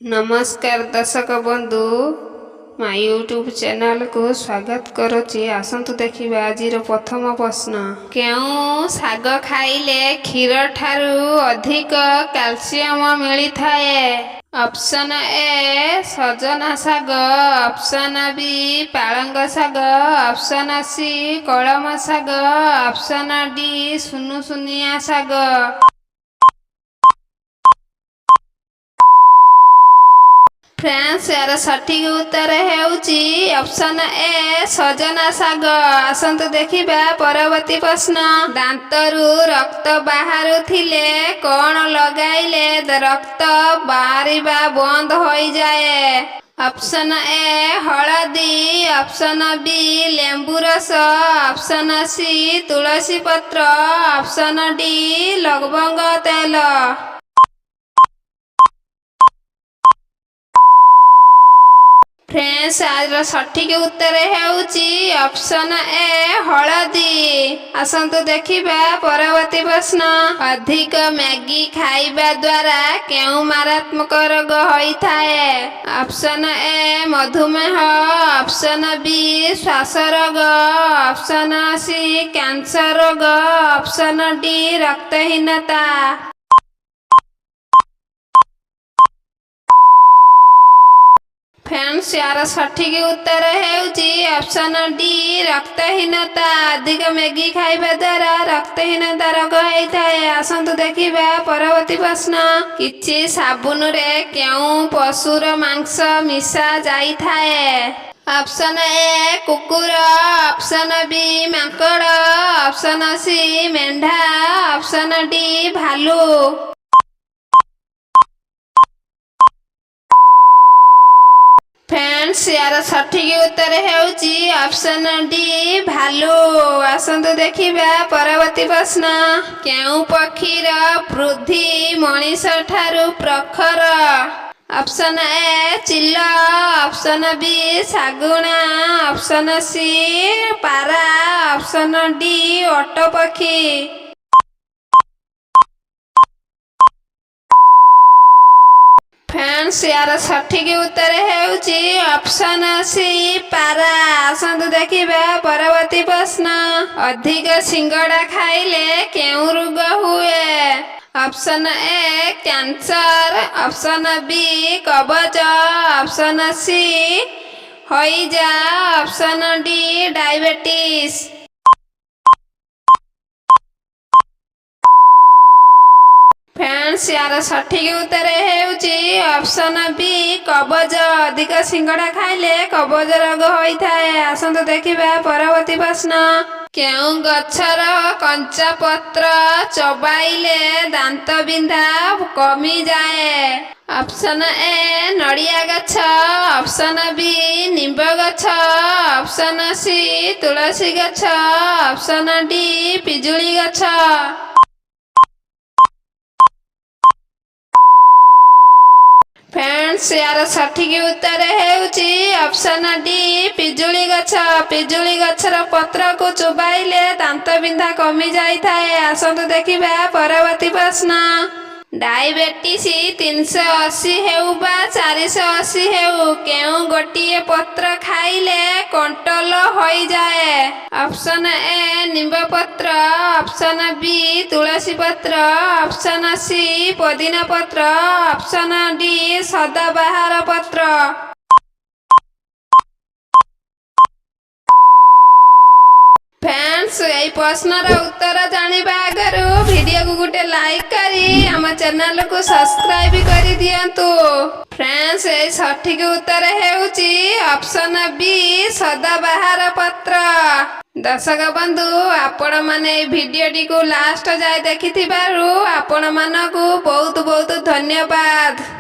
ନମସ୍କାର ଦର୍ଶକ ବନ୍ଧୁ, ମାଇ ୟୁଟ୍ୟୁବ୍ ଚ୍ୟାନେଲକୁ ସ୍ୱାଗତ କରୁଛି। ଆସନ୍ତୁ ଦେଖିବା ଆଜିର ପ୍ରଥମ ପ୍ରଶ୍ନ। କେଉଁ ଶାଗ ଖାଇଲେ କ୍ଷୀର ଠାରୁ ଅଧିକ କ୍ୟାଲସିୟମ ମିଳିଥାଏ? ଅପସନ୍ ଏ ସଜନା ଶାଗ, ଅପସନ୍ ବି ପାଳଙ୍ଗ ଶାଗ, ଅପସନ୍ ସି କଳମ ଶାଗ, ଅପସନ୍ ଡି ସୁନୁସୁନିଆ ଶାଗ। ଫ୍ରେଣ୍ଡସ୍, ଏହାର ସଠିକ୍ ଉତ୍ତର ହେଉଛି ଅପସନ୍ ଏ ସଜନା ଶାଗ। ଆସନ୍ତୁ ଦେଖିବା ପରବର୍ତ୍ତୀ ପ୍ରଶ୍ନ। ଦାନ୍ତରୁ ରକ୍ତ ବାହାରୁଥିଲେ କଣ ଲଗାଇଲେ ରକ୍ତ ବାହାରିବା ବନ୍ଦ ହୋଇଯାଏ? ଅପସନ୍ ଏ ହଳଦୀ, ଅପସନ୍ ବି ଲେମ୍ବୁ ରସ, ଅପସନ୍ ସି ତୁଳସୀ ପତ୍ର, ଅପସନ୍ ଡି ଲବଙ୍ଗ ତେଲ। ଫ୍ରେଣ୍ଡସ୍, ଆଜିର ସଠିକ୍ ଉତ୍ତର ହେଉଛି ଅପସନ୍ ଏ ହଳଦୀ। ଆସନ୍ତୁ ଦେଖିବା ପରବର୍ତ୍ତୀ ପ୍ରଶ୍ନ। ଅଧିକ ମ୍ୟାଗି ଖାଇବା ଦ୍ୱାରା କେଉଁ ମାରାତ୍ମକ ରୋଗ ହୋଇଥାଏ? ଅପସନ୍ ଏ ମଧୁମେହ, ଅପସନ୍ ବି ଶ୍ୱାସ ରୋଗ, ଅପସନ୍ ସି କ୍ୟାନ୍ସର ରୋଗ, ଅପସନ୍ ଡି ରକ୍ତହୀନତା। ଫ୍ରେଣ୍ଡସ୍, ଏହାର ସଠିକ୍ ଉତ୍ତର ହେଉଛି ଅପସନ୍ ଡି ରକ୍ତହୀନତା। ଅଧିକ ମ୍ୟାଗି ଖାଇବା ଦ୍ୱାରା ରକ୍ତହୀନତା ରୋଗ ହୋଇଥାଏ। ଆସନ୍ତୁ ଦେଖିବା ପରବର୍ତ୍ତୀ ପ୍ରଶ୍ନ। କିଛି ସାବୁନରେ କେଉଁ ପଶୁର ମାଂସ ମିଶା ଯାଇଥାଏ? ଅପସନ୍ ଏ କୁକୁର, ଅପସନ୍ ବି ମାଙ୍କଡ଼, ଅପସନ୍ ସି ମେଣ୍ଢା, ଅପସନ୍ ଡି ଭାଲୁ। ଫ୍ରେଣ୍ଡସ୍, ଏହାର ସଠିକ୍ ଉତ୍ତର ହେଉଛି ଅପସନ୍ ଡି ଭାଲୁ। ଆସନ୍ତୁ ଦେଖିବା ପରବର୍ତ୍ତୀ ପ୍ରଶ୍ନ। କେଉଁ ପକ୍ଷୀର ବୁଦ୍ଧି ମଣିଷ ଠାରୁ ପ୍ରଖର? Option A chill, option B ଶାଗୁଣା, ଅପସନ୍ ସି ପାରା, ଅପସନ୍ ଡି ଓଟ ପକ୍ଷୀ। ଫ୍ରେଣ୍ଡସ୍, ଏହାର ସଠିକ୍ ଉତ୍ତର ହେଉଛି ଅପସନ୍ ସି ପାରା। ଆସନ୍ତୁ ଦେଖିବା ପରବର୍ତ୍ତୀ ପ୍ରଶ୍ନ। ଅଧିକ ସିଙ୍ଗଡ଼ା ଖାଇଲେ କେଉଁ ରୋଗ ହୁଏ? Option A cancer, option B କବଜ, ଅପସନ୍ ସି ହଇଜା, ଅପସନ୍ ଡି ଡାଇବେଟିସ୍। ଫ୍ରେଣ୍ଡସ୍, ଏହାର ସଠିକ୍ ଉତ୍ତର ହେଉଛି ଅପସନ୍ ବି କବଜ। ଅଧିକ ସିଙ୍ଗଡ଼ା ଖାଇଲେ କବଜ ରୋଗ ହୋଇଥାଏ। ଆସନ୍ତୁ ଦେଖିବା ପରବର୍ତ୍ତୀ ପ୍ରଶ୍ନ। କେଉଁ ଗଛର କଞ୍ଚା ପତ୍ର ଚୋବାଇଲେ ଦାନ୍ତ ବିନ୍ଧା କମିଯାଏ? ଅପସନ୍ ଏ ନଡ଼ିଆ ଗଛ, ଅପସନ୍ ବି ନିମ୍ବ ଗଛ, ଅପସନ୍ ସି ତୁଳସୀ ଗଛ, ଅପସନ୍ ଡି ପିଜୁଳି ଗଛ। ଫ୍ରେଣ୍ଡସ୍, ଏହାର ସଠିକ୍ ଉତ୍ତର ହେଉଛି ଅପସନ୍ ଡି ପିଜୁଳି ଗଛ। ପିଜୁଳି ଗଛର ପତ୍ରକୁ ଚୋବାଇଲେ ଦାନ୍ତ ବିନ୍ଧା କମି ଯାଇଥାଏ। ଆସନ୍ତୁ ଦେଖିବା ପରବର୍ତ୍ତୀ ପ୍ରଶ୍ନ। ଡାଇବେଟିସ୍ 380 ହେଉ ବା 480 ହେଉ, କେଉଁ ଗୋଟିଏ ପତ୍ର ଖାଇଲେ କଣ୍ଟ୍ରୋଲ ହୋଇଯାଏ? ଅପସନ୍ ଏ ନିମ୍ବ ପତ୍ର, ଅପସନ୍ ବି ତୁଳସୀ ପତ୍ର, ଅପସନ୍ ସି ପୋଦିନା ପତ୍ର, ଅପସନ୍ ଡି ସଦାବାହାର ପତ୍ର। ଫ୍ରେଣ୍ଡସ୍, ଏଇ ପ୍ରଶ୍ନର ଉତ୍ତର ଜାଣିବା ଆଗରୁ ଭିଡ଼ିଓକୁ ଗୋଟେ ଲାଇକ୍ କରି ଆମ ଚ୍ୟାନେଲକୁ ସବସ୍କ୍ରାଇବ କରିଦିଅନ୍ତୁ। ଫ୍ରେଣ୍ଡସ୍, ଏଇ ସଠିକ ଉତ୍ତର ହେଉଛି ଅପସନ୍ ବି ସଦାବାହାର ପତ୍ର। ଦର୍ଶକ ବନ୍ଧୁ, ଆପଣମାନେ ଏଇ ଭିଡ଼ିଓଟିକୁ ଲାଷ୍ଟ ଯାଏ ଦେଖିଥିବାରୁ ଆପଣମାନଙ୍କୁ ବହୁତ ବହୁତ ଧନ୍ୟବାଦ।